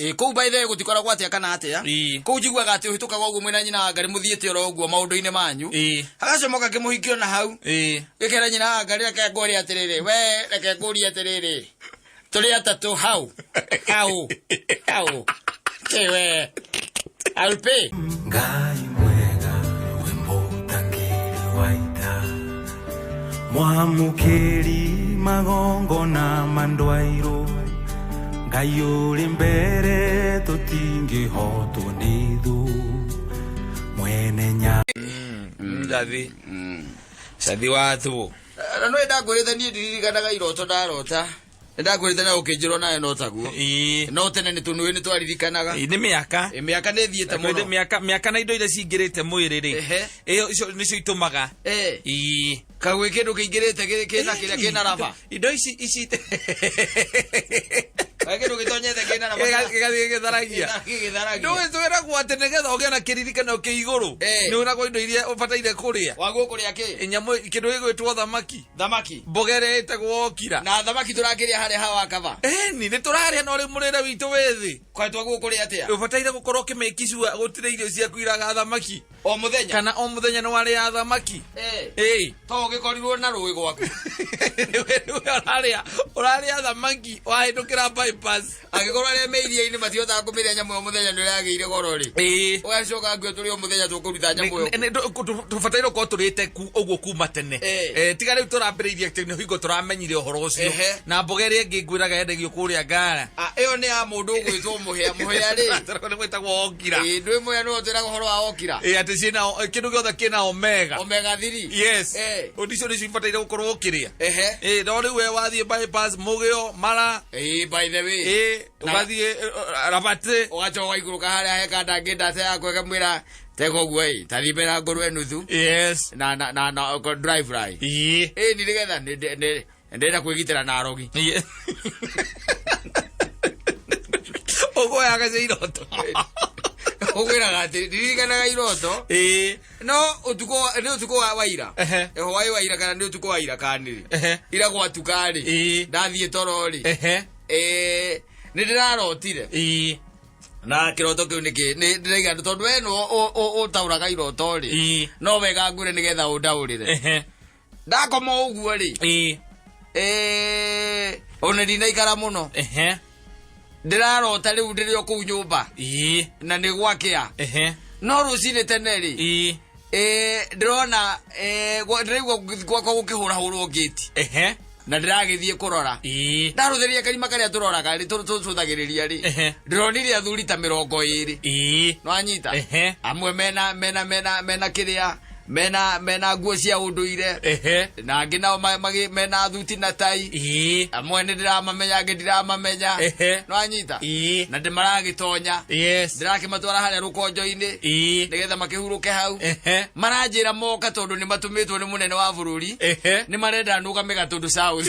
Ĩ, kũu by the way gũtikoragwo atĩa kana atĩa. Kũu njiguaga atĩ ũhĩtũkaga ũguo mwĩna nyina wa Ngarĩ mũthiĩte oro ũguo maũndũ-inĩ manyu. Hagacomoka kĩmũhikio na hau. Gĩkera nyina wa Ngarĩ, reke ngũrie atĩrĩrĩ, we reke ngũrie atĩrĩrĩ, tũrĩ atatũ hau hau hau kĩ we I'll pay. Ngai mwega wĩ mũtangĩri wa ita, mwamũkĩri magongona ma ndwairũ, Ngai ũrĩ mbere tũtingĩhotwo nĩ thũ, mwene nya Ndathi. Cathi wa thũ. Na nĩ ndakwĩrĩte niĩ ndiririkanaga iroto ndarota. Nĩ ndakwĩrĩte na ũkĩnjĩrwo nawe no taguo. No tene nĩ tũnũĩ nĩ twaririkanaga. Ĩĩ, nĩ mĩaka. Ĩ, mĩaka nĩ ĩthiĩte mũno. Mĩaka mĩaka na indo iria cingĩrĩte mwĩrĩ rĩ. Ĩyo icio nĩcio itũmaga. Ĩĩ. Kagwĩ kĩndũ kĩingĩrĩte kĩna kĩrĩa kĩna raba. Indo ici ici Kagwĩ kĩndũ gĩtonyete kĩna raba. Gĩgathiĩ gĩgĩtharagia. Gĩgĩtharagia. Ndũĩ twĩragwo atĩ nĩgetha ũgĩe na kĩririkano kĩ igũrũ. Nĩ ũragwo indo iria ũbataire kũrĩa. Wagwo kũrĩa kĩ? Nyamũ kĩndũ gĩgwĩtwo thamaki. Thamaki. Mboga ĩrĩa ĩtagwo okira. Na thamaki tũrakĩrĩa harĩa hawa kaba. Ĩni nĩ tũrarĩa no rĩu mũrĩre witũ wĩ thĩ. Kwa twagwo kũrĩa atĩa? Ũbataire gũkorwo ũkĩmĩki sure gũtirĩ irio ciaku iraga thamaki. O mũthenya? Kana o mũthenya nĩ warĩa thamaki. Ĩĩ. To ũgĩkorirwo na rũĩ gwaku. Ũrarĩa ũrarĩa thamaki wahĩtũkĩra bypass. Angĩkorwo arĩa me iria-inĩ matihotaga kũmĩrĩa nyamũ ĩyo mũthenya nĩ ũragĩire goro rĩ. Ũgacoka nguo tũrĩ o mũthenya tũkũruta nyamũ ĩyo. Tũbataire gũkorwo tũrĩte ũguo kuma tene. Tiga rĩu tũrambĩrĩirie atĩ nĩ hingo tũramenyire ũhoro ũcio. Na mboga ĩrĩa ĩngĩ ngwĩraga yendagio kũrĩa Ngara. Ah, ĩyo nĩ ya mũndũ ũgwĩtwo Mũhĩa. Mũhĩa rĩ. Nĩ gwĩtagwo Okira. Ĩĩ, ndwĩ Mũhĩa nĩwe ũtwĩraga ũhoro wa Okira. Ĩĩ, atĩ ciĩna kĩndũ gĩothe kĩna omega. Omega 3. Yes. Icio nĩcio ibataire gũkorwo ũkĩrĩa. Ĩĩ, no rĩu we wathiĩ bypass mũgĩo mara. Ĩĩ, by the way. Ĩĩ, ũgathiĩ rabate. Ũgacoka ũgaikũrũka harĩa he kanda ngĩndate yakwa ĩkamwĩra teka ũguo ĩ tathimĩra ngũrwe nuthu. Yes. Na na na na dry fry. Ĩĩ. Ĩĩ, nĩ nĩgetha nĩ ndĩrenda kwĩgitĩra na arogi. Ĩĩ. Ũgũyaga cia iroto. Ũgwĩraga atĩ ndirikanaga iroto. Ĩĩ. No ũtukũ nĩ ũtukũ wa ira. Hwaĩ wa ira kana nĩ ũtukũ wa ira kanĩrĩ. Ira gwatuka rĩ. Ndathiĩ toro rĩ. Nĩ ndĩrarotire. Na kĩroto kĩu nĩkĩ nĩ ndĩraiga tondũ we nĩwe ũtaũraga iroto rĩ. No wega ngwĩre nĩgetha ũndaũrĩre. Ndakoma ũguo rĩ. Ona ndinaikara mũno. Ndĩrarota rĩu ndĩrĩ o kũu nyũmba. Na nĩ gwakĩa. No rũcinĩ tene rĩ. Ndĩrona, ndĩraigua gwakwa gũkĩhũrahũrwo ngĩti. Na ndĩragĩthiĩ kũrora. Ndarũthĩria karima karĩa tũroraga rĩ, tũcũthagĩrĩria rĩ. Ndĩronire athuri ta 20. Nĩwanyita? Amwe mena, mena, mena, mena kĩrĩa, mena, mena nguo cia ũndũire. Na angĩ nao mena thuti na tai. Amwe nĩ ndĩramamenya, angĩ ndiramamenya. Nĩwanyita? Na ndĩmaragĩtonya. Ndĩrakĩmatwara harĩa rũkonjo-inĩ. Nĩgetha makĩhurũke hau. Maranjĩra moka tondũ nĩ matũmĩtwo nĩ mũnene wa bũrũri. Nĩ marenda nũgame Gatũndũ South.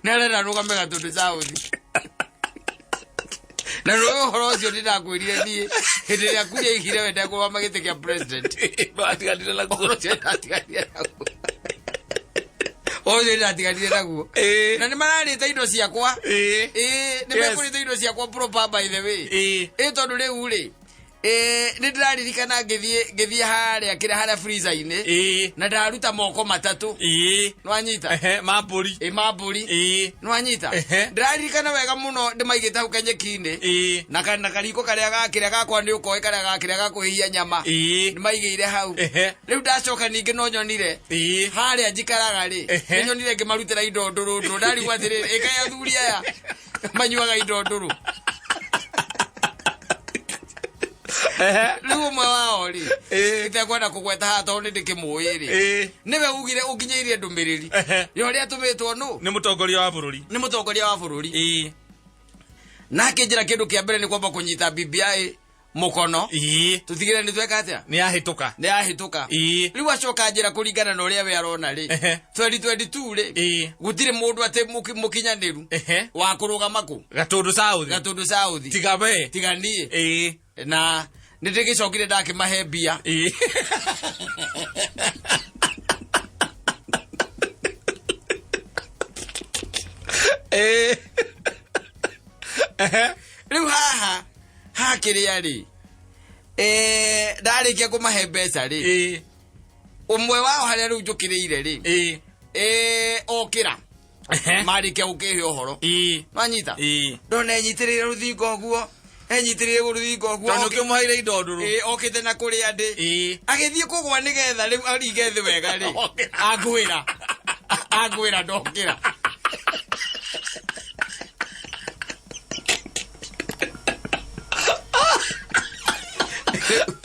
Nĩ arenda nũgame Gatũndũ South. Na nĩ ũhoro ũcio nĩ ndakwĩrire niĩ hĩndĩ ĩrĩa kuria igire we ndekũrũgama gĩtĩ kĩa president. Watiganire naguo. Ũhoro ũcio ndatiganire naguo. Ũhoro ũcio ndatiganire naguo. Na nĩ mararĩte indo ciakwa. Ĩĩ, nĩ mekũrĩte indo ciakwa proper by the way. Ĩĩ, tondũ rĩu rĩ, nĩ ndĩraririkana ngĩthiĩ harĩa kĩrĩa harĩa freezer-inĩ. Na ndaruta moko matatũ. Nĩwanyita? Ma mbũri. Ĩĩ, ma mbũri. Nĩwanyita? Ndĩraririkana wega mũno ndĩmaigĩte hau kanyeki-inĩ. Na kariko karĩa ga kĩrĩa gakwa nĩ ũkoĩ karĩa ga kĩrĩa ga kũhĩhia nyama. Ndĩmaigĩire hau. Rĩu ndacoka ningĩ no nyonire. Harĩa njikaraga rĩ, nĩ nyonire ngĩmarutĩra indo ndũrũ ndũrũ. Ndarigwo atĩrĩrĩ, ĩ kaĩ athuri aya manyuaga indo ndũrũ. Rĩu ũmwe wao rĩ, itekwenda kũgweta haha tondũ nĩ ndĩkĩmũĩ rĩ, nĩwe ugire ũnginyĩirie ndũmĩrĩri ya ũrĩa atũmĩtwo nũ? Nĩ mũtongoria wa bũrũri. Nĩ mũtongoria wa bũrũri. Na akĩnjĩra kĩndũ kĩa mbere nĩ kwamba kũnyita BBI mũkono. Tũtigĩrĩre nĩ tweka atĩa? Nĩ yahĩtũka. Nĩ yahĩtũka. Rĩu acoka njĩra kũringana na ũrĩa we arona rĩ, 2022 rĩ, gũtirĩ mũndũ atĩ mũkinyanĩru wa kũrũgama kũ? Gatũndũ South. Gatũndũ South. Tiga we. Tiga niĩ. Na nĩ ndĩgĩcokire ndakĩmahe mbia. Rĩu haha hakĩrĩa rĩ, ndarĩkia kũmahe mbeca rĩ, ũmwe wao harĩa rĩu njũkĩrĩire rĩ, okĩra marĩkia gũkĩhe ũhoro. Wanyita? Ndona enyitĩrĩire rũthingo ũguo, enyitĩrĩire rũthingo ũguo. Tondũ ũkĩmũheire indo ndũrũ. Okĩte na kũrĩa ndĩ. Agĩthiĩ kũgwa nĩgetha rĩu aringe thĩ wega rĩ. Okĩra. Angwĩra. Angwĩra ndokĩra.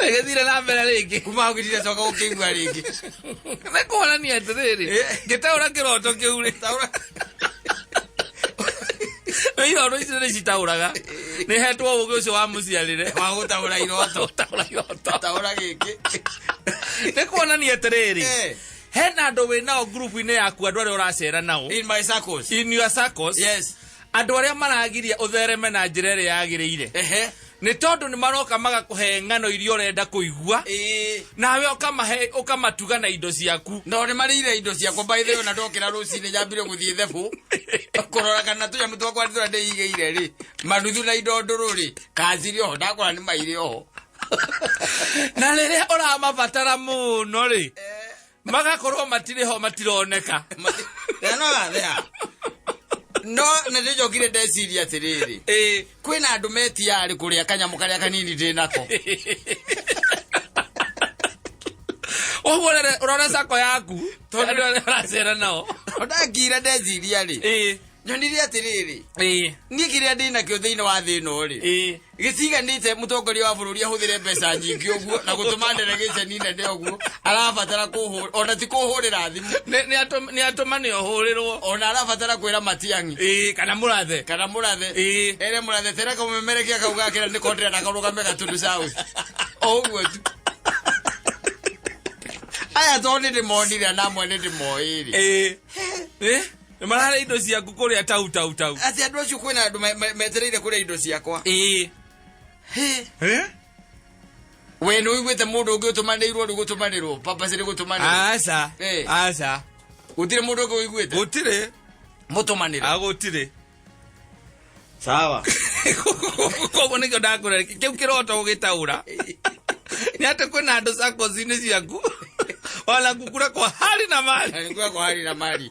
Ĩgĩthire na mbere rĩngĩ? Kuma hau gĩtiracoka gũkĩigua rĩngĩ. Nĩ kuonania atĩrĩrĩ, ngĩtaũra kĩroto kĩu rĩ, nĩ iroto icio nĩ citaũraga, nĩ hetwo ũgĩ ũcio wa mũciarĩre wa gũtaũra iroto. Gũtaũra iroto. Taũra gĩkĩ. Nĩ kuonania atĩrĩrĩ, hena andũ wĩ nao ngurubu-inĩ yaku, andũ arĩa ũracera nao. In my circles. In your circles. Yes. Andũ arĩa maragiria ũthereme na njĩra ĩrĩa yagĩrĩire, nĩ tondũ nĩ maroka magakũhe ng'ano iria ũrenda kũigua, nawe ũkamahe, ũkamatuga na indo ciaku. No nĩ marĩire indo ciakwa, by the way. Na ndokĩra rũcinĩ nyambire gũthiĩ thebũ kũrora kana tũnyamũ twakwa tũrĩa ndĩigĩire rĩ, manuthu na indo ndũrũ rĩ, kacirĩ oho. Ndakora nĩ mairĩ oho. Na rĩrĩa ũramabatara mũno rĩ, magakorwo matirĩ ho, matironeka. No there no na ndĩnjokire ndeciria atĩrĩrĩ, kwĩna andũ metiarĩ kũrĩa kanyamũ karĩa kanini ndĩ nako. Ũguo ũrore sako yaku, tondũ arĩa ũracera nao. Ndakira ndeciria rĩ, nyonire atĩrĩrĩ, niĩ kĩrĩa ndĩ nakĩo thĩinĩ wa thĩ ĩno rĩ, gĩciganĩte mũtongoria wa bũrũri ahũthĩre mbeca nyingĩ ũguo na gũtũma delegation nene ũguo arabatara kũhũra, ona ti kũhũrĩra thimũ. Nĩ atũmane ũhũrĩrwo. Ona arabatara kwĩra Matiang'i. Kana mũrathe. Kana mũrathe. Ere mũrathe tera kamũmemerekia kau gakĩra nĩko ndĩrenda karũgame Gatundu South, o ũguo tu. Aya tondũ nĩ ndĩmonire na amwe nĩ ndĩmoĩ rĩ. Nĩ mararĩa indo ciaku kũrĩa tau tau tau. Atĩ andũ acio, kwĩna andũ metereire kũrĩa indo ciakwa. We nĩ ũiguĩte mũndũ ũngĩ ũtũmanĩirwo rĩu, gũtũmanĩrwo purposely, gũtũmanĩrwo? Aca. Aca. Gũtirĩ mũndũ ũngĩ ũiguĩte? Gũtirĩ. Mũtũmanĩre? A, gũtirĩ. Sawa. Koguo nĩkĩo ndakwĩra kĩu kĩroto gũgĩtaũra nĩ atĩ kwĩna andũ sacos-inĩ ciaku ona kukura kwa hali na mali. Alikuwa kwa hali na mali.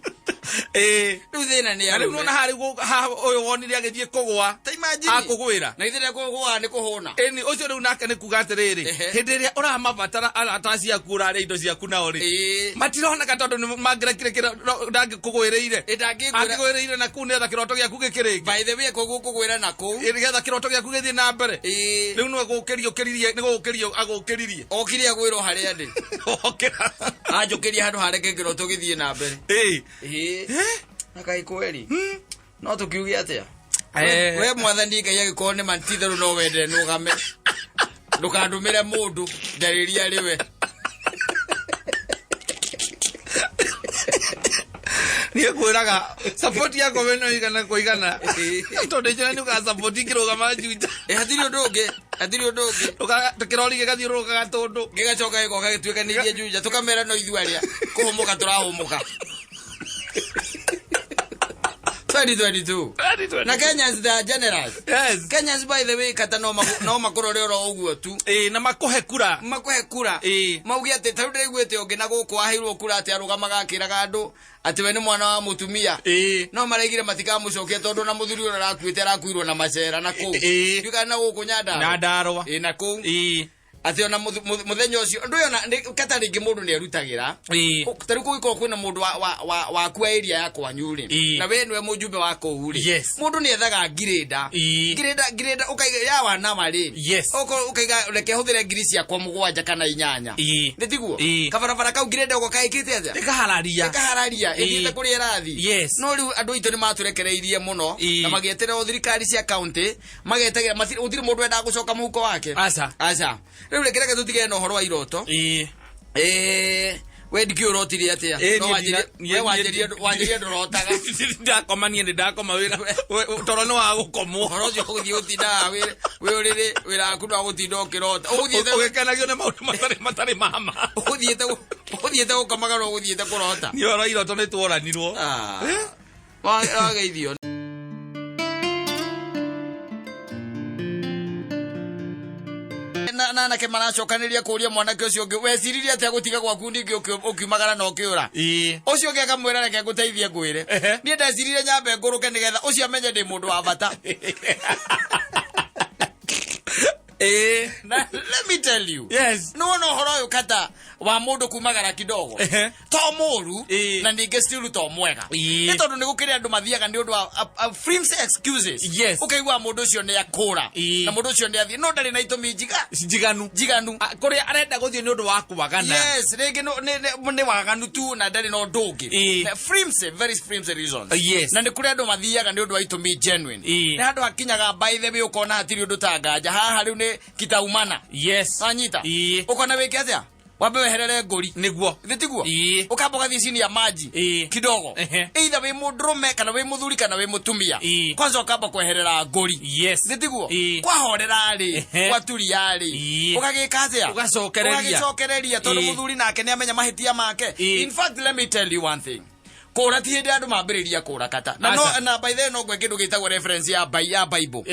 Rĩu thĩna nĩ Na rĩu arũme. nona harĩ ũyũ wonire agĩthiĩ kũgũa. Ta imagine. Akũgwĩra. Na ithe kũgũa nĩ kũhũna. Ĩni ũcio rĩu nake nĩ kuga atĩrĩrĩ, hĩndĩ ĩrĩa ũramabatara arata ciaku, ũrarĩa indo ciaku nao rĩ, matironeka tondũ nĩ mangĩrekire ndangĩkũgwĩrĩire. Ĩ, ndangĩngwĩra. Angĩgwĩrĩire na kũu nĩgetha kĩroto gĩaku gĩkĩrĩke. By the way, koguo kũgwĩra na kũu. Nĩgetha kĩroto gĩaku gĩthiĩ na mbere. Rĩu nĩwe gũkĩria ũkĩririe, nĩ gũgũkĩria agũkĩririe. Okire agwĩrwo harĩa ndĩ. Okĩra. Anjũkĩria handũ hareke kĩroto gĩthiĩ na mbere. Na kaĩ kweri no tũkiuge atĩa? We mwathani Ngai, agĩkorwo nĩ ma ti-itherũ no wendere nũgame, ndũkandũmĩre mũndũ njarĩria arĩ we. Niĩ ngwĩraga support yakwa we no igana kwa igana, tondũ njĩra nĩ ũga support ngĩrũgama Juja. Ĩ, hatirĩ ũndũ ũngĩ, hatirĩ ũndũ ũngĩ. Kĩrori gĩgathiũrũrũka Gatũndũ. Gĩgacoka gĩgoka gĩtuĩkanĩirie Juja, tũkamera no ithuĩ arĩa kũhũmũka tũrahũmũka 2022 na Kenyans, they are generous. Kenyans, by the way, kata no no makũrore oro ũguo tu. Ĩ, na makũhe kura. Makũhe kura. Mauge atĩ tarĩu ndĩraiguĩte ũngĩ na gũkũ aheirwo kura atĩ arũgamaga akĩraga andũ atĩ we nĩ mwana wa mũtumia, no maraigire matikamũcokia tondũ na mũthuri ũrĩa arakuĩte arakuirwo na macera na kũu. Ndiũĩ na gũkũ Nyandarua. Nyandarua. Ĩ, na kũu atĩ ona mũthenya ũcio ndũĩ ona kata rĩngĩ mũndũ nĩ erutagĩra. Ta rĩu kũngĩkorwo kwĩna mũndũ wa area ya kwanyu rĩ, na we nĩwe mũjumbe wa kũu rĩ, mũndũ nĩ ethaga ngirĩnda. Ngirĩnda ũkaiga ya wanawa rĩ, okorwo ũkaiga reke hũthĩre ngiri ciakwa 7 kana 8. Nĩ tiguo? Kabarabara kau ngirĩnda ũguo kaĩkĩte atĩa? Ĩkahararia. Ĩkahararia ĩthiĩte kũrĩa ĩrathiĩ. No rĩu andũ aitũ nĩ matũrekereirie mũno na magĩeterera o thirikari cia county magetagĩra gũtirĩ mũndũ wendaga gũcoka mũhuko wake. Aca. Aca. Rĩu reke tũtigane na ũhoro wa iroto. We ndikĩũĩ ũrotire atĩa. No niĩ we wanjĩrie ndũrotaga. Ndakoma, niĩ nĩ ndakoma wĩra toro nĩ wa gũkomwo. Ũhoro ũcio ũgũthiĩ gũtindaga wĩ ũrĩrĩ, wĩra waku no gũtinda ũkĩrota. Ũgũthiĩte ũgĩkenagio nĩ maũndũ matarĩ mama. Ũgũthiĩte gũkomaga no ũgũthiĩte kũrota. Niĩ ũhoro wa iroto nĩ tuoranirwo. Ah. Wageithio. na anake maracokanĩria kũria mwanake ũcio ũngĩ, weciririe atĩa gũtiga gwaku ningĩ ũkiumagara na ũkĩũra? Ũcio ũngĩ akamwĩra, reke ngũteithie ngwĩre, niĩ ndeciririe nyambe ngũrũke nĩgetha ũcio amenye ndĩ mũndũ wa bata. Na let me tell you, nĩwona ũhoro ũyũ kata wa mũndũ kumagara kidogo, to mũru, na ningĩ still to mwega, nĩ tondũ nĩ gũkĩrĩ andũ mathiaga nĩ ũndũ wa flimsy excuses. Ũkaigua mũndũ ũcio nĩ akũra, na mũndũ ũcio nĩ athiĩ, no ndarĩ na itũmi njiga njiganu. Njiganu. Ah, kũrĩa arenda gũthiĩ nĩ ũndũ wa kwagana. Yes, rĩngĩ nĩ waganu tu na ndarĩ na ũndũ ũngĩ. Na flimsy, very flimsy reasons. Na nĩ kũrĩ andũ mathiaga nĩ ũndũ wa itũmi genuine. Nĩ handũ hakinyaga, by the way, ũkona hatirĩ ũndũ ta nganja haha, rĩu nĩ kitaumana. Wanyita? Ũkona wĩke atĩa, wambe weherere ngũri. Thĩ tiguo? Ũkamba ũgathiĩ chini ya maji kidogo. Either wĩ mũndũrũme kana wĩ mũthuri kana wĩ mũtumia, kwanza ũkamba kweherera ngũri. Thĩ tiguo? Kwahorera rĩ, gwaturia rĩ, ũgagĩka atĩa? Ũgacokereria. Ũgagĩcokereria, tondũ mũthuri nake nĩ amenya mahĩtia make. In fact, let me tell you one thing, kũra ti hĩndĩ andũ mambĩrĩria kũra kata na no Aca. na by the way, no ngwe kĩndũ gĩtagwo reference ya Bible.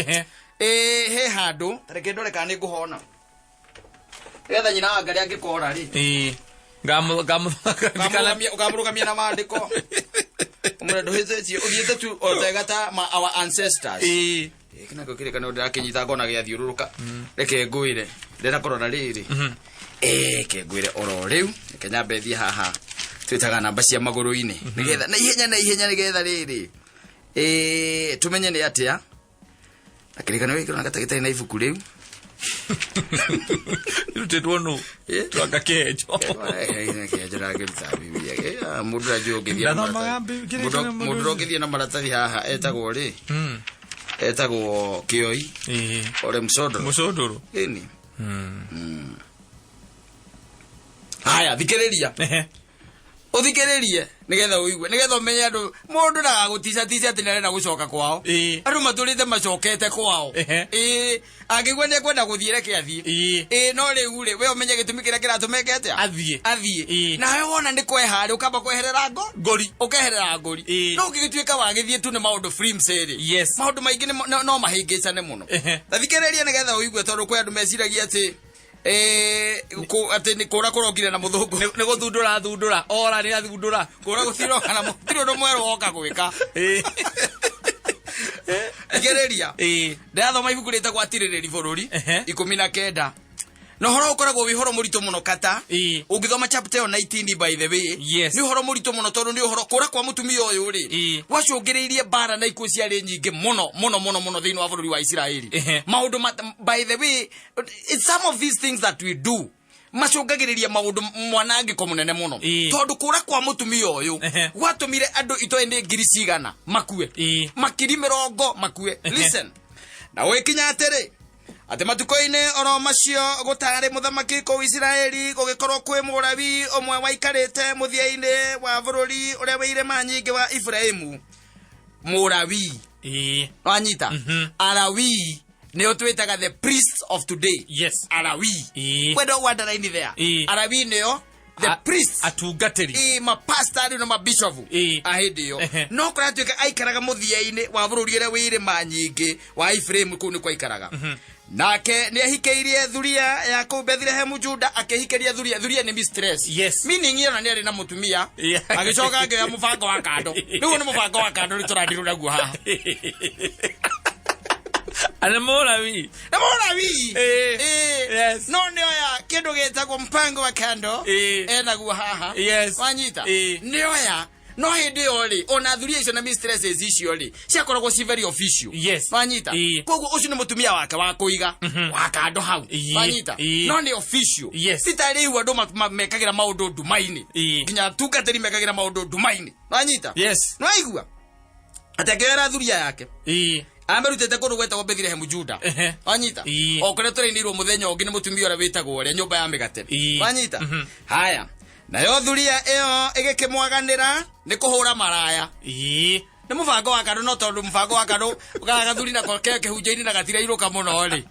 Ĩ he handũ, reke ndore kana nĩ ngũhona, nĩgetha nyina wa Ngarĩ angĩkora rĩ, Ĩĩ. Ngamu ngamu ũkamũrũgamia na maandĩko, ũmwĩre ndũhĩtĩtie, ũthiĩte tu o tega ta our ancestors. Gĩkĩ nakĩo kĩrĩkanĩro ndĩrakĩnyita ngona gĩathiũrũrũka. Reke ngwĩre, ndĩrenda kũrora rĩrĩ. Reke ngwĩre oro rĩu, reke nyambe thiĩ haha twĩtaga namba cia magũrũ-inĩ, nĩgetha na ihenya na ihenya, nĩgetha rĩrĩ tũmenye nĩ atĩa na kĩrĩkanĩro gĩkĩ kĩroneka ta gĩtarĩ na ibuku rĩu. Rutĩtwo nũ? Twanga kĩenjo. Kĩenjo ndangĩruta Bibilia. Mũndũ ũrĩa ũngĩthiĩ na Ndathomaga maratathi. kĩrĩkanĩro Mũndũ mũndũ ũrĩa ũngĩthiĩ na maratathi haha etagwo rĩ, etagwo Kĩoi ore Msodoro. Mũcũndũrũ. Ĩni. Haya, thikĩrĩria. Ũthikĩrĩrie nĩgetha ũigue, nĩgetha ũmenye andũ, mũndũ ndagagũticaticia atĩ nĩarenda gũcoka kwao. Andũ matũrĩte macokete kwao. Ĩĩ, angĩigua nĩ ekwenda gũthiĩ, reke athiĩ. Ĩĩ, no rĩu rĩ, we ũmenye gĩtũmi kĩrĩa kĩratũma eke atĩa. Athiĩ. Athiĩ. Nawe wona nĩ kweharĩ, ũkamba kweherera ngo Ngũri. Ũkeherera ngũri. No ũngĩgĩtuĩka wagĩthiĩ tu nĩ maũndũ flimsy rĩ, maũndũ maingĩ no mahĩngĩcane mũno. Ta thikĩrĩria nĩgetha ũigue, tondũ kwĩ andũ meciragia atĩ atĩ nĩ kũra kũrokire na mũthũngũ. Nĩ gũthundũra thundũra ora, nĩ athundũra. Kũra gũtiroka na gũtirĩ ũndũ mwerũ woka gwĩka. Thikĩrĩria. Ndĩrathoma ibuku rĩtagwo Atirĩrĩri Bũrũri 19, na ũhoro ũkoragwo wĩ ũhoro mũritũ mũno kata. Ũngĩthoma chapter ĩyo 19, by the way, nĩ ũhoro mũritũ mũno, tondũ nĩ ũhoro kũra kwa mũtumia ũyũ rĩ, gwacũngĩrĩirie mbara na ikuũ ciarĩ nyingĩ mũno mũno mũno mũno thĩinĩ wa bũrũri wa Isiraeli. Maũndũ by the way, it's some of these things that we do macũngagĩrĩria maũndũ mwanangĩko mũnene mũno, tondũ kũra kwa mũtumia ũyũ gwatũmire andũ itoĩ nĩ ngiri cigana makue, makiri mĩrongo makue. Listen, na gwĩkinya atĩrĩ, atĩ matukũ-inĩ oro macio gũtarĩ mũthamaki kũu Isiraeli, gũgĩkorwo kwĩ Mũrawi ũmwe waikarĩte mũthia-inĩ wa bũrũri ũrĩa wĩ irĩma nyingĩ wa Efiraimu. Mũrawi. Wanyita? Arawi nĩo twĩtaga the priests of today. Arawi. Kwenda ũgwandaraini there. Arawi nĩo the priests. Atungatĩri. Ĩ, mapasta rĩu na mabishopu a hĩndĩ ĩyo. No kũratuĩka aikaraga mũthia-inĩ wa bũrũri ũrĩa wĩ irĩma nyingĩ wa Efiraimu, kũu nĩkuo aikaraga. Nake nĩ ahikĩirie thuria ya kũu Bethlehemu Juda, akĩhikĩria thuria. Thuria nĩ mistress. Meaning ĩyo nĩ arĩ na mũtumia, agĩcoka akĩoya mũbango wa kando. Rĩu nĩ mũbango wa kando rĩu tũrandirwo naguo haha. Nĩ Mũrawi. Nĩ Mũrawi. No nĩoya kĩndũ gĩtagwo mpango wa kando, enaguo haha. Wanyita? Nĩoya, no hĩndĩ ĩyo rĩ, ona thuria icio na mistresses icio rĩ, ciakoragwo ci very official. Wanyita? Koguo ũcio nĩ mũtumia wake wa kũiga wa kando hau. Wanyita? No nĩ official. Ti ta rĩu andũ mekagĩra maũndũ nduma-inĩ. Nginya atungatĩri mekagĩra maũndũ nduma-inĩ. Wanyita? Nĩwaigua atĩ akĩoera thuria yake, amerutĩte kũndũ gwetagwo Bethilehemu Juda. Wanyita? O kũrĩa tũrainĩirwo mũthenya ũngĩ nĩ mũtumia ũrĩa wĩtagwo ũrĩa nyũmba ya mĩgate. Wanyita? Haya, nayo thuria ĩyo ĩgĩkĩmwaganĩra nĩ kũhũra maraya. Nĩ mũbango wa kando, no tondũ mũbango wa kando gagathuri nako ke kĩhunjio-inĩ na gatirairũka mũno rĩ,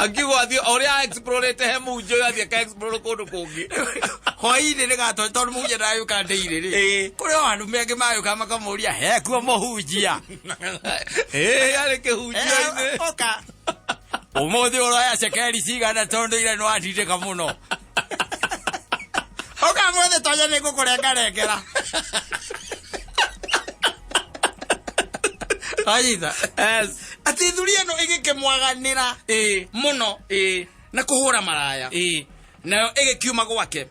Akiuga athiĩ o ũrĩa explorete he mũhunjia ũyũ, athiĩ aka explore kũndũ kũngĩ. Hwainĩ nĩ gato, tondũ mũhunjia ndagĩũka ndĩirĩ rĩ, kũrĩ o andũ mangĩ magĩũka makamũria hekuo mũhunjia. Ĩĩ, arĩ kĩhunjio-inĩ. Oka. Ũmũthĩ ũroya cekeri cigana tondũ ira nĩ watindĩka mũno. Ũka mũthĩ tonya nĩ ngũkũrengarengera. Wanyita? Yes. Atĩ thuri ĩno ĩgĩkĩmwaganĩra mũno na kũhũra maraya. Nayo ĩgĩkiuma gwake.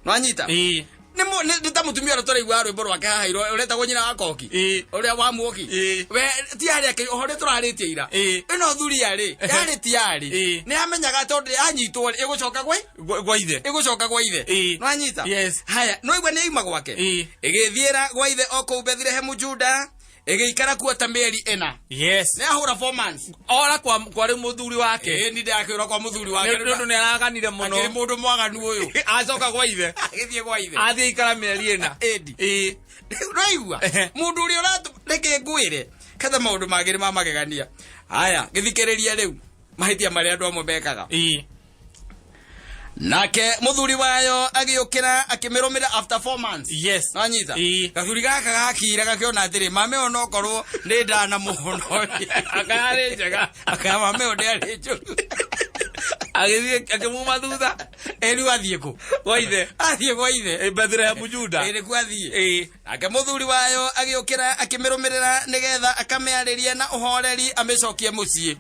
Nwanyita? Nĩ nĩ ta mũtumia ũrĩa tũraigua rwĩmbo rwake haha ira ũretagwo nyina wa koki. Ũrĩa wa muoki. We ti harĩa kĩ ũhoro tũrarĩtie ira. Ĩno thuria rĩ, yarĩ ti yarĩ. Nĩ yamenyaga tondũ yanyitwo rĩ, ĩgũcoka gwa Gwa ithe. Ĩgũcoka gwa ithe. Nwanyita? Yes. Haya, no igua nĩ yauma gwake. Ĩgĩthiĩra gwa ithe o kũu Bethilehemu Juda, ĩgĩikara kuo ta mĩeri ĩna. Yes. Nĩ yahũra 4 months. Ora kwa rĩu mũthuri wake. Ĩĩ, nĩ ndakĩũra kwa mũthuri wake. Nĩ ũndũ nĩ araganire mũno. Akĩrĩ mũndũ mwaganu ũyũ. Acoka gwa ithe. Agĩthiĩ gwa ithe. Athiĩ ikara mĩeri ĩna. Ĩndi. Ũraigua? Mũndũ ũrĩa ũratũ reke ngwĩre ketha maũndũ mangĩ nĩ ma magegania. Haya, gĩthikĩrĩria rĩu mahĩtia marĩa andũ amwe mekaga. Nake mũthuri wayo agĩũkĩra akĩmĩrũmĩra after 4 months. Nwanyita? Gathuri gaka gakira gakĩona atĩrĩ, mame ũyũ nokorwo nĩ ndana mũno. Akayarĩ njega. Akaya mame ũyũ ndĩarĩ njũru. Agĩthiĩ akĩmuma thutha. Ĩ, rĩu athiĩ kũ? Gwa ithe. Athiĩ gwa ithe. Ĩ, Bethlehem Juda. Ĩ, nĩkuo athiĩ. Nake mũthuri wayo agĩũkĩra akĩmĩrũmĩrĩra nĩgetha akamĩarĩrie na ũhoreri amĩcokie mũciĩ.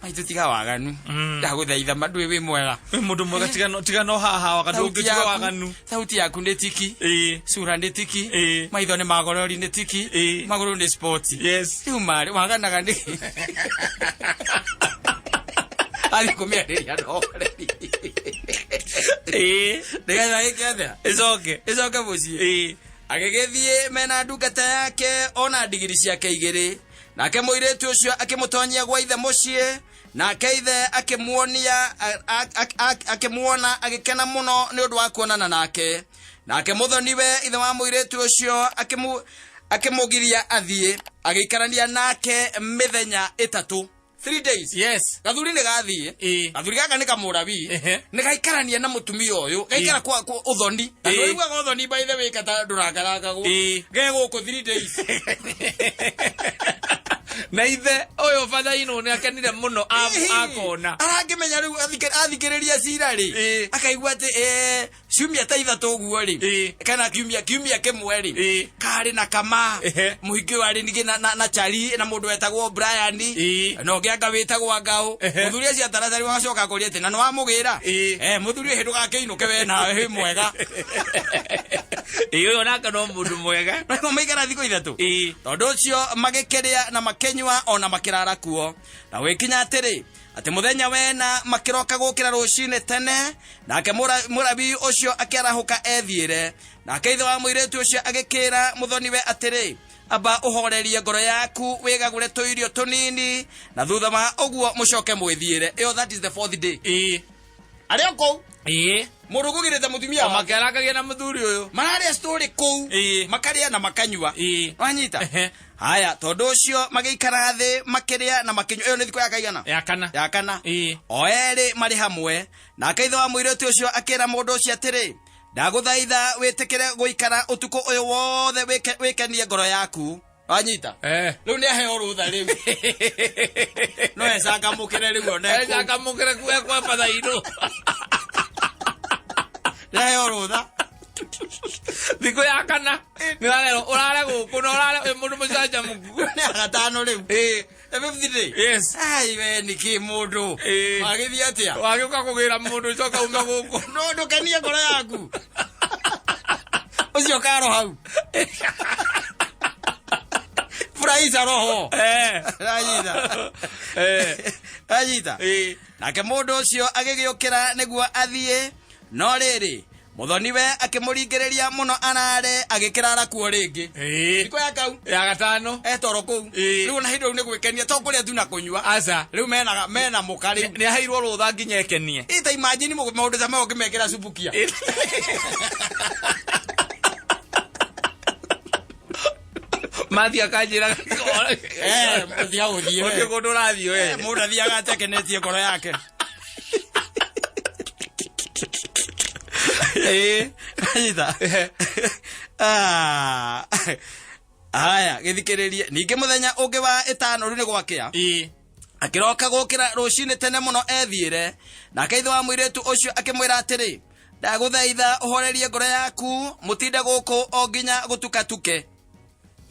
Maitũ, tiga waganu. Ndagũthaitha, mandũĩ wĩ mwega. Wĩ mũndũ mwega, tigano haha wakati Sauti ũngĩtiga waganu. Sauti yaku nĩ tiki. Sura nĩ tiki. Maitho nĩ magorori nĩ tiki. Magũrũ nĩ sport. Rĩu marĩ waganaga nĩ athiĩ kũmĩarĩria na ũhoreri nĩgetha ĩke atĩa? Ĩcoke. Ĩcoke mũciĩ. Agĩgĩthiĩ mena ndungata yake ona ndigiri ciake igĩrĩ. Nake mũirĩtu ũcio akĩmũtonyia gwa ithe mũciĩ. Nake ithe akĩmuonia akĩmuona agĩkena mũno nĩ ũndũ wa kuonana nake. Nake mũthoniwe, ithe wa mũirĩtu ũcio, akĩmũgiria athiĩ. Agĩikarania nake mĩthenya 3, 3 days. Gathuri nĩ gathiĩ. Gathuri gaka nĩ kamũrabi. Nĩ gaikarania na mũtumia ũyũ, gaikara kwa ũthoni. Na ndũiguaga ũthoni, by the way, kata ndũrangarangagwo. Ge gũkũ 3 days. Na ithe ũyũ bathainũ nĩ akenire mũno akona. Arangĩmenya rĩu athikĩrĩria cira rĩ, akaigua atĩ ciumia ta 3 ũguo rĩ, kana kiumia kĩmwe rĩ, karĩ na kama mũingĩ warĩ ningĩ na chari na mũndũ wetagwo Brian na ũngĩ anga wĩtagwo Ngao. Mũthuri ũcio ataracari wacoka kũria atĩ na nĩ wamũgĩra. Mũthuri ũyũ ndũgakĩinũke, we nawe wĩ mwega. Ĩĩ, ũyũ nake no mũndũ mwega. Naguo maikara thikũ 3. Tondũ ũcio magĩkĩrĩa na makĩnyua ona makĩrara kuo. Na gwĩkinya atĩrĩ, atĩ mũthenya wena makĩroka gũkĩra rũcinĩ tene, nake mũrabii ũcio akĩarahũka ethiĩre. Nake ithe wa mũirĩtu ũcio agĩkĩra mũthoniwe atĩrĩ, "Amba ũhorerie ngoro yaku, wĩgagũre tũirio tũnini, na thutha wa ũguo mũcoke mwĩthiĩre." Ĩyo, that is the fourth day. Arĩ o kũu. Mũndũ ũkũgĩrĩte mũtumia O wake. makĩarangagia na mũthuri ũyũ. Mararĩa story kũu. Makarĩa na makanyua. Wanyita? Haya, tondũ ũcio magĩikara thĩ makĩrĩa na makĩnyua. Ĩyo nĩ thikũ ya kaigana? Ya kana. Ya kana. O erĩ marĩ hamwe. Nake ithe wa mũirĩtu ũcio akĩra mũndũ ũcio atĩrĩ, "Ndagũthaitha wĩtĩkĩre gũikara ũtukũ ũyũ wothe wĩkenie ngoro yaku." Wanyita? Eh. Rĩu nĩ aheo rũtha, rĩu no ecangamũkĩre rĩu one kũu. Ecangamũkĩre kuo kwa bathainũ. Nĩ aheo rũtha. Thikũ ya kana nĩ ũrarerwo ũrare gũkũ na ũrare wĩ mũndũ mũcanjamũku. Nĩ ya gatano rĩu. The fifth day. Ai, we nĩkĩ mũndũ wagĩthiĩ atĩa? Wagĩũka kũgĩra mũndũ coka ume gũkũ. No ndũkenie ngoro yaku ũcio karo hau, furahisha roho. Anyita? Anyita? Nake mũndũ ũcio agĩgĩũkĩra nĩguo athiĩ, no rĩrĩ, mũthoniwe akĩmũringĩrĩria mũno arare, agĩkĩrara kuo rĩngĩ. Thikũ ya kau. Ya gatano. Etoro kũu. Rĩu ona hĩndĩ rĩu nĩ gwĩkenia, to kũrĩa tu na kũnyua. Aca. Rĩu mena mũka rĩu. Nĩ aheirwo rũtha nginya ekenie. Ĩ, ta imagine maũndũ ta mau ũngĩmekĩra cubukia. Mathi akanjĩra. Tiga gũthiĩ we. Gũtirĩ kũndũ ũrathiĩ we. Mũndũ athiaga atekenetie ngoro yake. Anyita? Ah. Haya, gĩthikĩrĩrie ningĩ mũthenya ũngĩ wa ĩtano, rĩu nĩ gwakĩa. Akĩroka gũkĩra rũcinĩ tene mũno ethiĩre. Nake ithe wa mũirĩtu ũcio akĩmwĩra atĩrĩ, Ndagũthaitha ũhorerie ngoro yaku, mũtinde gũkũ o nginya gũtukatuke.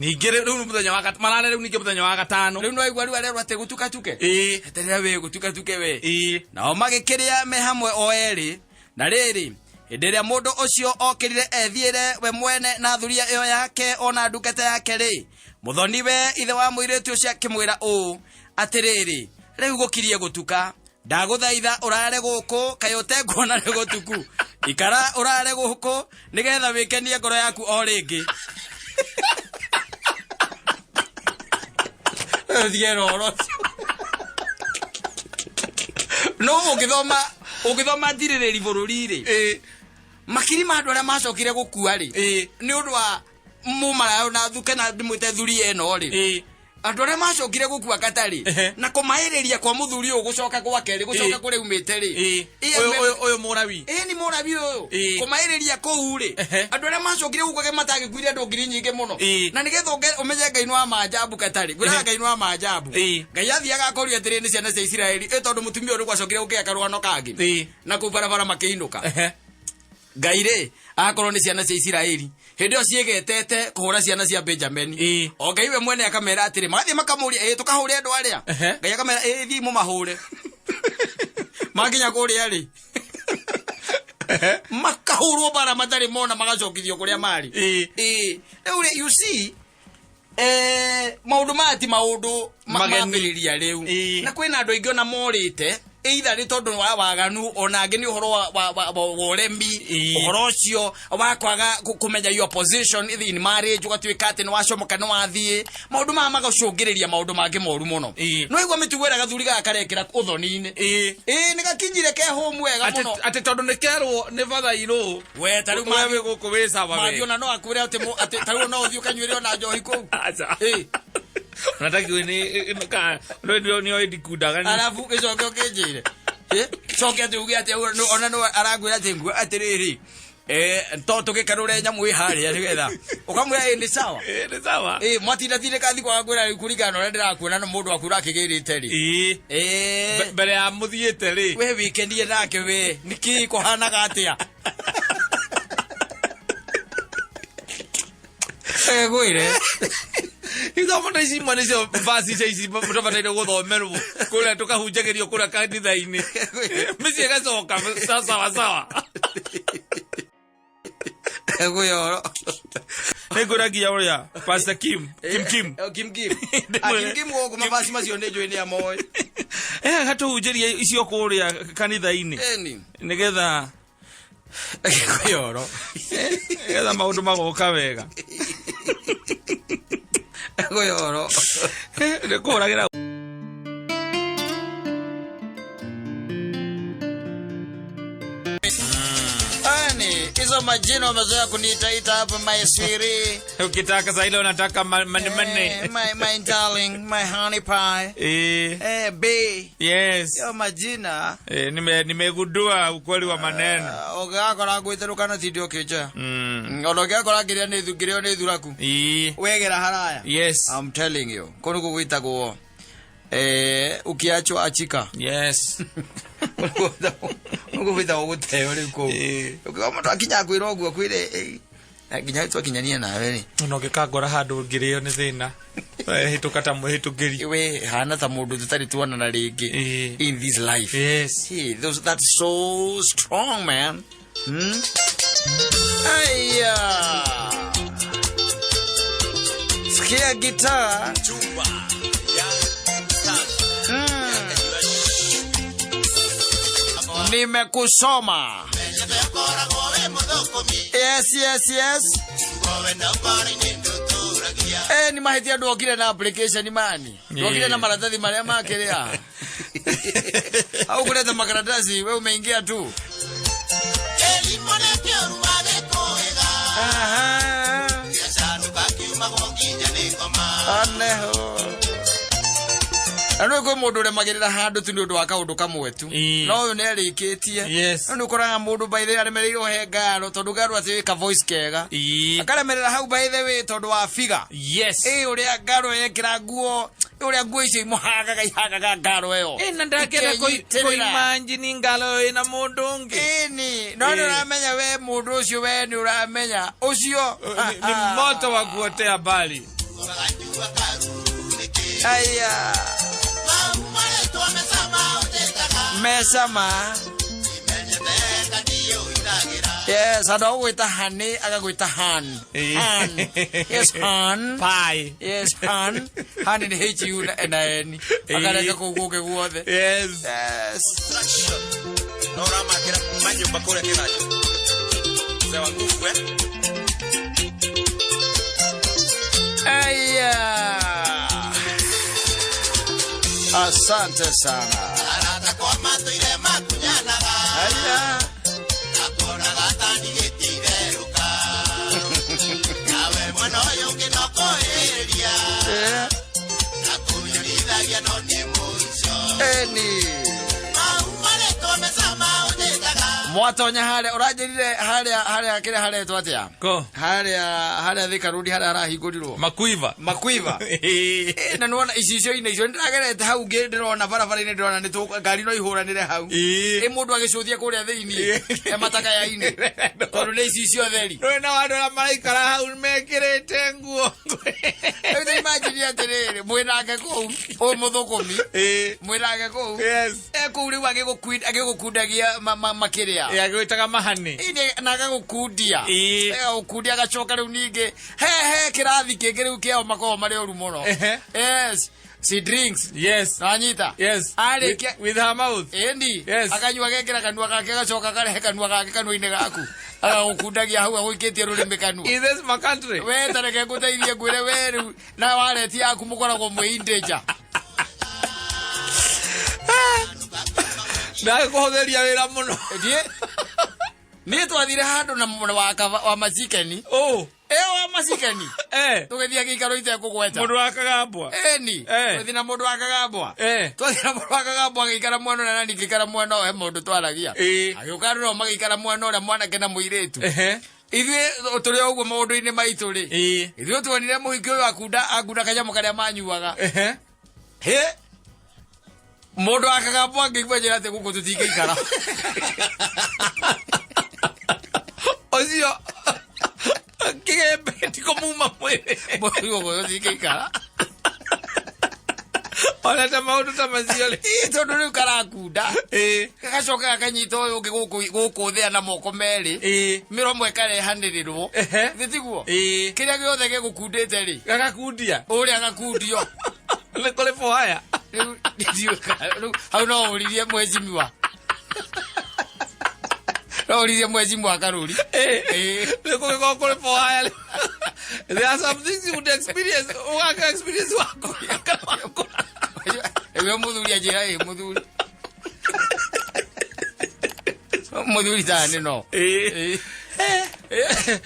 Ningĩ rĩu nĩ mũthenya wa marare rĩu ningĩ mũthenya wa gatano. Rĩu nĩwaigua rĩu arerwo atĩ gũtukatuke. Ĩĩ. Eterera wĩ gũtukatuke we. Ĩĩ. Nao magĩkĩrĩa me hamwe o erĩ. Na rĩrĩ, hĩndĩ ĩrĩa mũndũ ũcio okĩrire ethiĩre we mwene na thuriya ĩyo yake o na ndungata yake-rĩ, mũthoni-we ithe wa mũirĩtu ũcio akĩmwĩra ũũ, Atĩrĩrĩ, rĩu gũkirie gũtuka, ndagũthaitha ũrare gũkũ, kaĩ ũtekuona nĩ gũtuku? Ikara ũrare gũkũ, nĩgetha wĩkenie ngoro yaku o rĩngĩ. Thiĩ na ũhoro ũcio. No ũngĩthoma ũngĩthoma ndirĩrĩri bũrũri-rĩ, makiri ma andũ arĩa macokire gũkua-rĩ, nĩ ũndũ wa mũmaraya na thuke na ndĩmwĩte thuri ĩno rĩ, andũ arĩa macokire gũkua katarĩ na kũmaĩrĩria kwa mũthuri ũyũ gũcoka gwake rĩ, gũcoka kũrĩa umĩte rĩ, Ũyũ ũyũ ũyũ mũrawi. Ĩĩ, nĩ mũrabi ũyũ. Kũmaĩrĩria kũu rĩ, andũ arĩa macokire gũkua ke matangĩkuire andũ ngiri nyingĩ mũno. Na nĩgetha ũmenye Ngai nĩ wa maajabu katarĩ, ngwĩraga Ngai nĩ wa maajabu. Ngai athiaga akoria atĩrĩ, nĩ ciana cia Isiraeli ĩ, tondũ mũtumia ũyũ nĩ gwacokire gũkĩgĩa karũgano kangĩ na kũu barabara makĩinũka. Ngai rĩ, akorwo nĩ ciana cia Isiraeli hĩndĩ ĩyo ciĩgetete kũhũra ciana cia Benjamini, o Ngai we mwene akamera atĩrĩ, magathiĩ makamũria, ĩ tũkahũre andũ arĩa? Ngai akamera, ĩ thiĩ mũmahũre. Makinya kũrĩa rĩ, makahũrwo bara matarĩ mona, magacokithio kũrĩa marĩ. Ĩĩ, rĩu rĩ, you see, maũndũ maya ti maũndũ Mageni. mambĩrĩria rĩu. Ĩĩ. Na kwĩna andũ aingĩ ona morĩte either nĩ tondũ wa waganu, ona angĩ nĩ ũhoro wa ũremi, ũhoro ũcio wa kwaga kũmenya your position in marriage, ũgatuĩka atĩ nĩ wacomoka, nĩ wathiĩ, maũndũ maya magacũngĩrĩria maũndũ mangĩ moru mũno. No igua mĩtugo ĩrĩa gathuri gaka karekĩra ũthoni-inĩ. Ĩĩ, nĩ gakinyire ke home wega mũno. Atĩ tondũ nĩ kerwo nĩ bathairũ. We ta rĩu We wĩ gũkũ wĩ sawa we. Mathiĩ ona no akwĩre atĩ atĩ ta rĩu no ũthiĩ ũkanyuĩre ona njohi kũu. Aca. Ĩ. Ona takiũĩ nĩ ka nĩ nĩ oĩ ndikundaga. Arabu gĩcoke ũkĩnjĩre. Ĩ, coke atĩ uge atĩ ona no arangwĩra atĩ ngua atĩrĩrĩ, to tũgĩkanũre nyamũ ĩ harĩa nĩgetha ũkamwĩra ĩ nĩ sawa. Ĩ nĩ sawa. Ĩ, mwatindatindĩka thikũ agakwĩra rĩu kũringana na ũrĩa ndĩrakuona na mũndũ waku ũrakĩgĩrĩte rĩ. Mbere ya mũthiĩte rĩ. We wĩkenie nake we, nĩkĩ kũhanaga atĩa? Ngwĩre. Ithomo ta ici imwe nĩcio vaci cia ici tũbataire gũthomerwo kũrĩa tũkahunjagĩrio kũrĩa kanitha-inĩ, mĩciĩ ĩgacoka sawa sawa. Ngwĩyoro. Nĩngwĩra nginya ũrĩa Pastor Kim Kim Kim. Oh, Kim Kim. Ah, Kim Kim gũkũ mabasi macio nĩ njũĩ nĩ amoĩ. Agatũhunjĩria icio kũrĩa kanitha-inĩ Ĩni. nĩgetha Ngwĩyoro. Nĩgetha maũndũ magoka wega. Ngwĩyoro. Nĩ kũhũragĩra. Ani, hizo majina wamezoea kuniitaita hapa, my sweetie. Ukitaka saa ile unataka mane mane. My darling, my honey pie. B. Yes. Hiyo majina. Nimegundua ukweli wa maneno. Ũngĩgakora ngwĩte kana tindi ũkĩnjoya. Ona ũngĩgakora ngĩrĩa nĩ ngĩrĩo nĩ thuraku. Wegera haraya. Yes. I'm telling you. Kũndũ kũu gwĩtagwo ukiachwa achika. Yes. Ũguo gwĩtagwo gũteo rĩu kũu. Ũkiuga mũndũ akinya kwĩra ũguo kwĩre, nginya twakinyania nawe rĩ. Ona ũngĩkangora handũ ngĩrĩo nĩ thĩna. Hĩtũka ta mũhĩtũkĩri. We hana ta mũndũ tũtarĩ tuonana rĩngĩ in this life. Yes. Hey, that's so strong, man. Aya. Sikia guitar. Nimekusoma. Yes, yes, yes. Ni mahĩtia ndwokire na application mani. Ndwokire na maratathi marĩa makĩrĩa. Au kuleta makaratasi, we umeingia tu. Aha. Aneho. Na nĩ kwĩ mũndũ ũremagĩrĩra handũ tu nĩ ũndũ wa kaũndũ kamwe tu. No ũyũ nĩ arĩkĩtie. No nĩ ũkoraga mũndũ by the way aremereirwo he ngaro tondũ ngaro atĩ ka voice kega. Akaremerera hau by the way tondũ wa figure. Ĩ, ũrĩa ngaro yekĩra nguo. Ũrĩa nguo icio imũhagaga ihagaga ngaro ĩyo. Ĩ, na ndakĩenda Ikenyitĩrĩra. kũimanjini ngalo ĩna mũndũ ũngĩ. Ĩni, no nĩ Ĩ. ũramenya we mũndũ ũcio, we nĩ ũramenya ũcio Ni moto wa kuotea mbali. Aya, mecama. Yes, andũ agũgwĩta honey, agagwĩta han. Ĩ. Han. Yes, han. Pie. Yes, han. Han nĩ H U na na N. Ĩ. Akareka kũu gũkĩ guothe. Yes. Yes. Na ũramakĩra manyũmba kũrĩa kĩganjo mzee wa nguvu eh? Aya. Asante sana. Arata kwa matũire makunyanaga. Aya. Nakuonaga tani gĩtirerũka nawe mwena ũyũ ũngĩ no kũhĩrĩria nakũnyorithagia no nĩ mũico. Eni. Mau marĩtwo mecama ũnjĩtaga. Mwatonya harĩa ũranjĩrire harĩa kĩrĩa haretwo atĩa? Ko. Harĩa Thika Road harĩa harahingũrirwo. Makuiva. Makuiva. Ĩ. Na nĩwona icicio-inĩ icio nĩndĩragerete hau ngĩ ndĩrona barabara-inĩ, ndĩrona nĩ ngari no ihũranĩre hau. Ĩ. Ĩ, mũndũ agĩcũthia kũrĩa thĩiniĩ e matakaya-inĩ tondũ nĩ icicio theri. Rwĩ na andũ arĩa maraikara hau mekĩrĩte nguo. Rĩu ta imagine atĩrĩrĩ, mwĩnake kũu ũyũ mũthũkũmi, Ĩ. mwĩnake kũu, Yes. e kũu rĩu agĩgũkundagia makĩrĩa. Ĩ, agĩgwĩtaga mahani. Ĩni, na agagũkundia. Ĩ. Agagũkundia, agacoka rĩu ningĩ he kĩrathi kĩngĩ rĩu kĩao makoragwo marĩ ũru mũno. Yes, she drinks. Yes. Nanyita. Yes. Arĩkia With her mouth. Ĩni. Yes. Akanyua, gekĩra kanua gake, agacoka akarehe kanua gake kanua-inĩ gaku, agagũkundagia hau agũikĩtie rũrĩmĩ kanua. Is this my country? We tareke ngũteithie, ngwĩre we rĩu na wareti yaku mũkoragwo mwĩ in danger. Ndagĩkũhũthĩria wĩra mũno. Thiĩ niĩ twathire handũ na mũndũ wa macikeni. Oh. Ĩyo wa macikeni. Eh. Tũgĩthiĩ gĩikaro itekũgweta. Mũndũ wa kagambwa. Ĩni. Eh. Tũgĩthiĩ na mũndũ wa kagambwa. Eh. Twathiĩ na mũndũ wa kagambwa, agĩikara mwena ũrĩa na niĩ ngĩikara mwena ũyũ, he mũndũ twaragia. Ĩ. Agĩũka andũ nao magĩikara mwena ũrĩa, mwanake na mũirĩtu. Ehe. Ithuĩ tũrĩ o ũguo maũndũ-inĩ maitũ rĩ, Ĩ. ithuĩ tuonire mũhiki ũyũ akunda kanyamũ karĩa manyuaga. Ehe. Hĩ, mũndũ wa kagambwa angĩigua njĩra atĩ gũkũ tũtingĩikara. Ũcio kĩgembe ti kũmuma mwĩrĩ. Gũkũ tũtingĩikara. Ona ta maũndũ ta macio rĩ. Ĩ, tondũ rĩu karakunda, Ĩ. gagacoka gakanyita ũyũ ũngĩ gũkũ thĩa na moko merĩ, Ĩ. mĩromo ĩkarehanĩrĩrwo. Ehe. Thĩ tiguo? Ĩ. Kĩrĩa gĩothe gĩgũkundĩte rĩ, Gagakundia. ũrĩa gakundio. Nĩ kũrĩ bohaya. Rĩu ndiũĩ rĩu hau no ũririe mwecimiwa, no ũririe mwecimiwa Karũri. Ĩ. Nĩ kũgĩkorwo kũrĩ bohaya. There are some things you would experience, ũgaka experience wako. Rĩu mũthuri anjĩra, ĩ mũthuri tani no. Ĩ. Ĩ.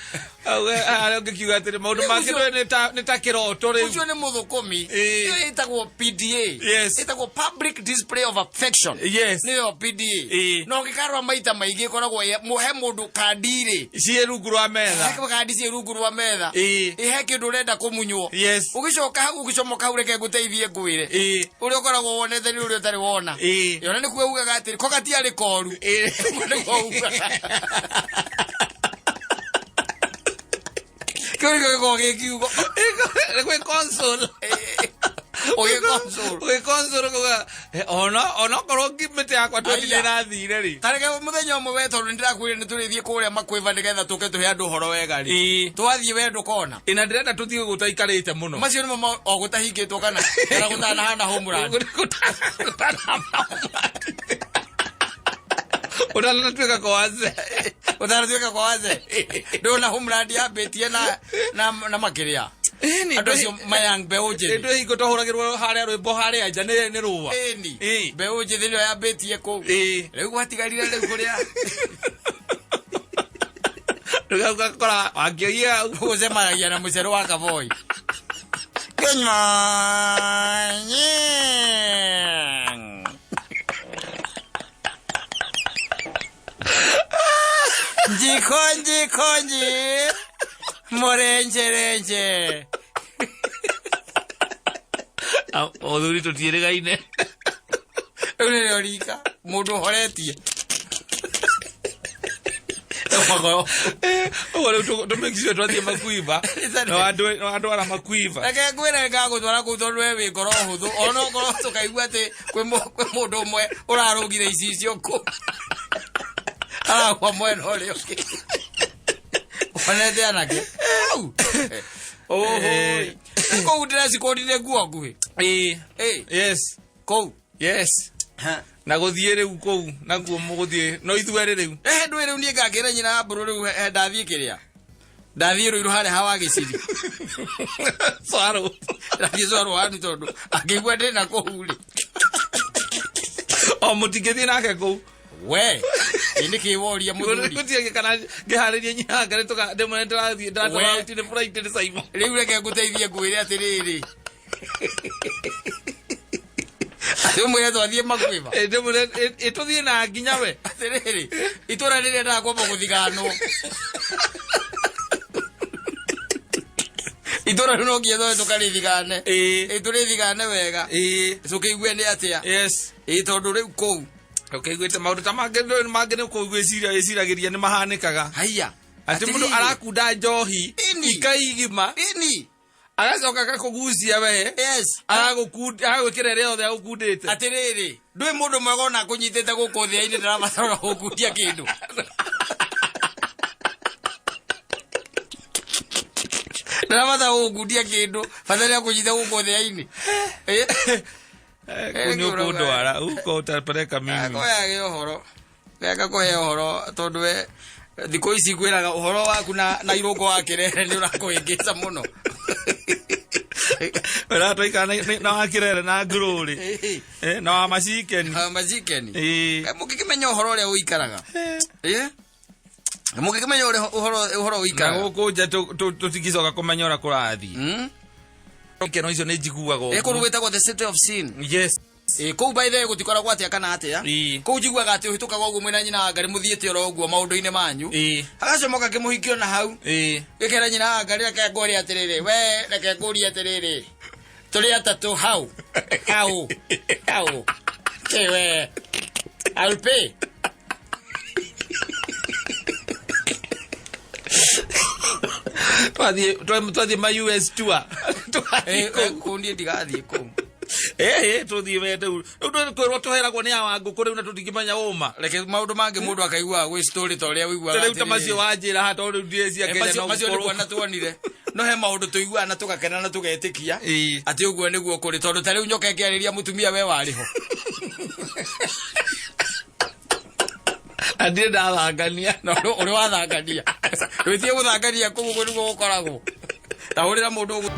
Harĩa ũngĩkiuga atĩrĩ maũndũ mangĩ ndũĩ nĩ ta kĩroto rĩu. Ũcio nĩ mũthũkũmi. Ĩ. Ĩyo ĩtagwo PDA. Yes. Ĩtagwo public display of affection. Yes. Nĩyo PDA. Ĩ. Na ũngĩkarora maita maingĩ ĩkoragwo he mũndũ kandi rĩ, Ciĩ rungu rwa metha. he kandi ciĩ rungu rwa metha. Ĩ. Ĩ, he kĩndũ ũrenda kũmunywo. Yes. Ũgĩcoka hau, ũgĩcomoka hau, reke ngũteithie ngwĩre, Ĩ. ũrĩa ũkoragwo wonete nĩ ũrĩa ũtarĩ wona. Ĩ. Ona nĩkuo ugaga atĩrĩ ko gatiarĩ koru. Ĩ. Nĩguo ugaga kĩu nĩkĩo gĩkoragwo gĩ kiugo. Nĩ gwĩ console. Ũgĩ console. Ũgĩ console kuga ona okorwo mĩtĩ yakwa twendi Aya. nĩ ĩrathire rĩ. Tareke mũthenya ũmwe we, tondũ nĩndĩrakwĩrire nĩtũrĩthiĩ kũrĩa makwĩva nĩgetha tũke tũhe andũ ũhoro wega rĩ, Ĩ. twathiĩ we ndũkona. Ĩ, na ndĩrenda tũthiĩ gũtaikarĩte mũno. Macio nĩmo o gũtahingĩtwo kana gũtanahana homeland. Ũtanatuĩka kwaze. Ũtanatuĩka kwa waze, ndũna homeland yambĩtie na makĩrĩa andũ acio mayang mbeũ njĩthĩ. Ndå hingo twahũragĩrwo harĩa rwĩmbo harĩa nja nĩ rũa. Ĩni. Ĩ. Mbeũ njĩthĩ nĩyo yambĩtie kũu. Ĩ. Rĩu gwatigarire rĩu kũrĩa Rĩu ũgakora wakĩoia hau. Gũcemanagia na mũcero wa kaboi. Good morning. Njikonji konji murenje renje. Ũthuri tũtiĩrĩgaine. Rĩu nĩrĩo rika mũndũ ũhoretie. Ũguo rĩu tũmĩkicio twathiĩ makuiva. No andũ ara makuiva. Reke ngwĩre ngagũtwara kũu tondũ we wĩ ngoro hũthũ ona okorwo tũkaigua atĩ kwĩ mũndũ ũmwe ũrarũgire icicio kũ aragwa mwena ũrĩa ũngĩ onete anake hau. Oho kũu ndĩrecikũrire nguo nguhĩ. Ĩĩ. Ĩ. Yes. Kũu. Yes. Na gũthiĩ rĩu kũu nakuo mũgũthiĩ no ithuerĩ rĩu. Ehe, ndũĩ rĩu niĩ ngakĩra nyina wa mbũrũ rĩu ndathiĩ kĩrĩa ndathiĩ rũirũ harĩa hawa gĩciri. Cwarũ. Ndathiĩ cwarũ wanu tondũ akĩigua ndĩna kũu rĩ. O mũtingĩthiĩ nake kũu. We ĩ nĩ kĩ woria mũthuri? Gũtirĩ kana ngĩharĩrie nyina ngarĩ tũka ndĩmwe ndĩrathiĩ ndĩratwara We. ũtine flight nĩ Simon. Rĩu reke ngũteithie ngwĩre atĩrĩrĩ, atĩ ũmwĩre twathiĩ makwĩba. Ĩ, ndĩmwĩre ĩ tũthiĩ na nginya we. Atĩrĩrĩ, itũra rĩrĩa ndakwamba gũthiganwo, itũra rĩu no nginya twambe tũkarĩthigane. Ĩ. Ĩ, tũrĩthigane wega. Ĩ. Tũkĩigue nĩ atĩa. Yes. Ĩ, tondũ rĩu kũu Ũkĩiguĩte maũndũ ta mangĩ ndũĩ mangĩ nĩ kũu gwĩciragĩria nĩ mahanĩkaga. Haiya. Atĩ mũndũ Atĩrĩrĩ. arakunda njohi Ĩni. ikaigima Ĩni. agacoka agakũgucia we. Yes. Agagwĩkĩra ĩrĩa yothe agũkundĩte. Atĩrĩrĩ, ndũĩ mũndũ mwega ona akũnyitĩte gũkũ thĩa-inĩ ndarabatara gũkundia kĩndũ. Ndarabatara gũkundia kĩndũ, bata nĩ akũnyite gũkũ thĩa-inĩ. Eh? Kũu nĩ ũkũndwara huko utapeleka mimi. Koyage ũhoro geka kũhe ũhoro tondũ we thikũ ici ngwĩraga ũhoro waku na irũngo wa kĩrere nĩ ũrakũhĩngĩca mũno. Ũratwaikara na wa kĩrere na ngurũrĩ. Na wa macikeni. Na wa macikeni. Ĩĩ. Mũngĩkĩmenya ũhoro ũrĩa ũikaraga. Mũngĩkĩmenya ũrĩa ũhoro Na ũikaraga. gũkũ nja tũtingĩcoka kũmenya ũrĩa kũrathiĩ. Keno icio nĩ njiguaga Ĩ, kũndũ ũguo. gwĩtagwo the city of sin. Yes. Ĩ, kũu by the way gũtikoragwo atĩa kana atĩa. Ĩ. Kũu njiguaga atĩ ũhĩtũkaga ũguo mwĩna nyina wa Ngarĩ mũthiĩte oro ũguo maũndũ-inĩ manyu. Ĩ. Hagacomoka kĩmũhikio na hau. Ĩ. Gĩkera nyina wa Ngarĩ, reke ngũrie atĩrĩrĩ, we reke ngũrie atĩrĩrĩ, tũrĩ atatũ hau hau hau kĩ we I'll pay. Twathiĩ ma US tour. Twathiĩ kũu. Kũu niĩ ndigathiĩ kũu. Ĩĩ, tũthiĩ we rĩu. Rĩu kwĩrwo tũheragwo nĩ awa ngũkũ rĩu na tũtingĩmenya ũma. Reke maũndũ mangĩ mũndũ akaiguaga gwĩ story ta ũrĩa ũiguaga Rĩu ta atĩrĩrĩ. macio wanjĩra haha tondũ rĩu ndireciria Kenya no Macio nĩ gũkorwo. kuona tuonire no he maũndũ tũiguaga na tũgakena na tũgetĩkia Ĩĩ. atĩ ũguo nĩguo kũrĩ, tondũ ta rĩu nyoka ĩkĩarĩria mũtumia we warĩ ho. Na ndirĩ ndathangania. No ũrĩ wathangania, ndwĩtie gũthangania kũu ũguo nĩguo gũkoragwo. Ta hũrĩra mũndũ ũguo.